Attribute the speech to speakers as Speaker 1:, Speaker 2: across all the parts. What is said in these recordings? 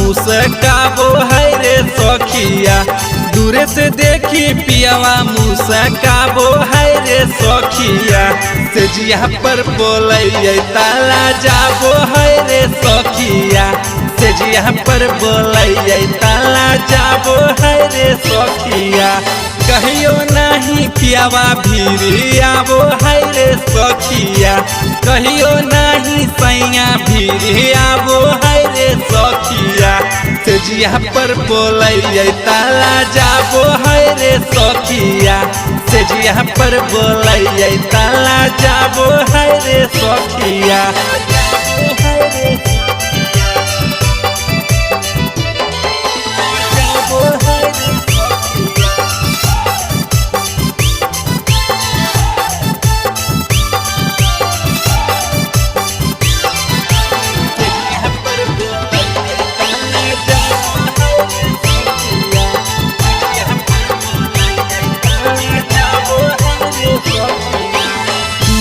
Speaker 1: मुस्काबो है रे सखिया। दूरे से देखी पियावा मुस्काबो है रे सखिया। सेजिया पर बोलैये ताला जाबो है रे सखिया। सेजिया पर बोलैये ताला जाबो है रे सखिया। कहियो नहीं पियावा भीरी आबो है रे सखिया। कहियो नहीं सैया भीरी आबो है रे सखिया। सेजिया पर बोलैये ताला जाबो है रे सखिया। सेजिया पर बोलैये ताला जाबो है रे सखिया।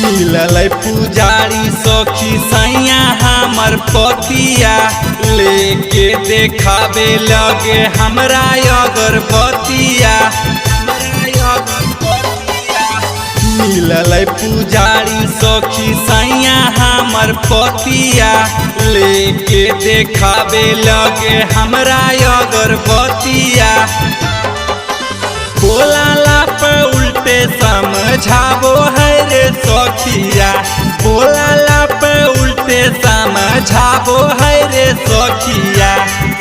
Speaker 1: मिलल पुजारी सखी सैया हमर पतिया, लेके देखाबे लगे हमरा अगरबत्तिया। मिलल पुजारी सखी सैया हमर पतिया, लेके देखाबे लगे हमरा अगरबत्तिया। बोलाला पे उल्टे समझाबो है रे सखिया। बोलाला पे उल्टे समझाबो है रे सखिया।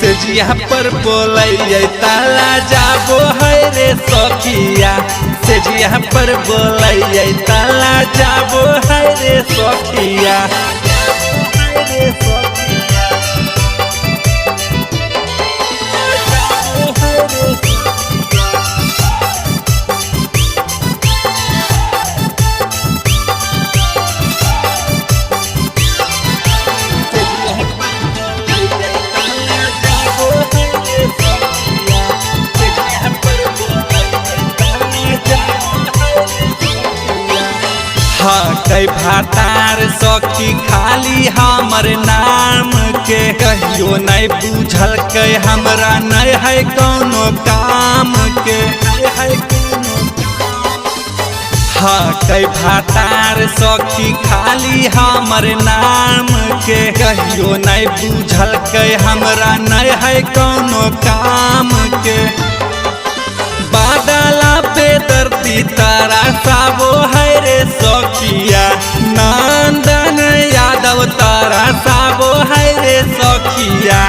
Speaker 1: सेजिया पर बोलैये ताला जाबो है रे सखिया। सेजिया पर बोलैये ताला जाबो है रे सखिया। हटै भातार सखी खाली हमर नाम के, कहियो नहीं बुझलकै हमरा नहीं है कोनो काम के। हटै भातार सखी खाली हमर नाम के, कहियो नहीं बुझलकै हमरा नहीं है कोनो काम के। बादला पे धरती तारा साबो है रे सखिया। नंदन यादव तारा साबो है रे सखिया।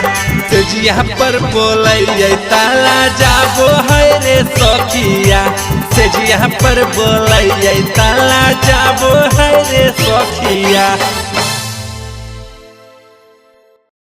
Speaker 1: सेजिया पर बोलैये ताला जाबो है रे सखिया। सेजिया पर बोलैये ताला जाबो है रे सखिया।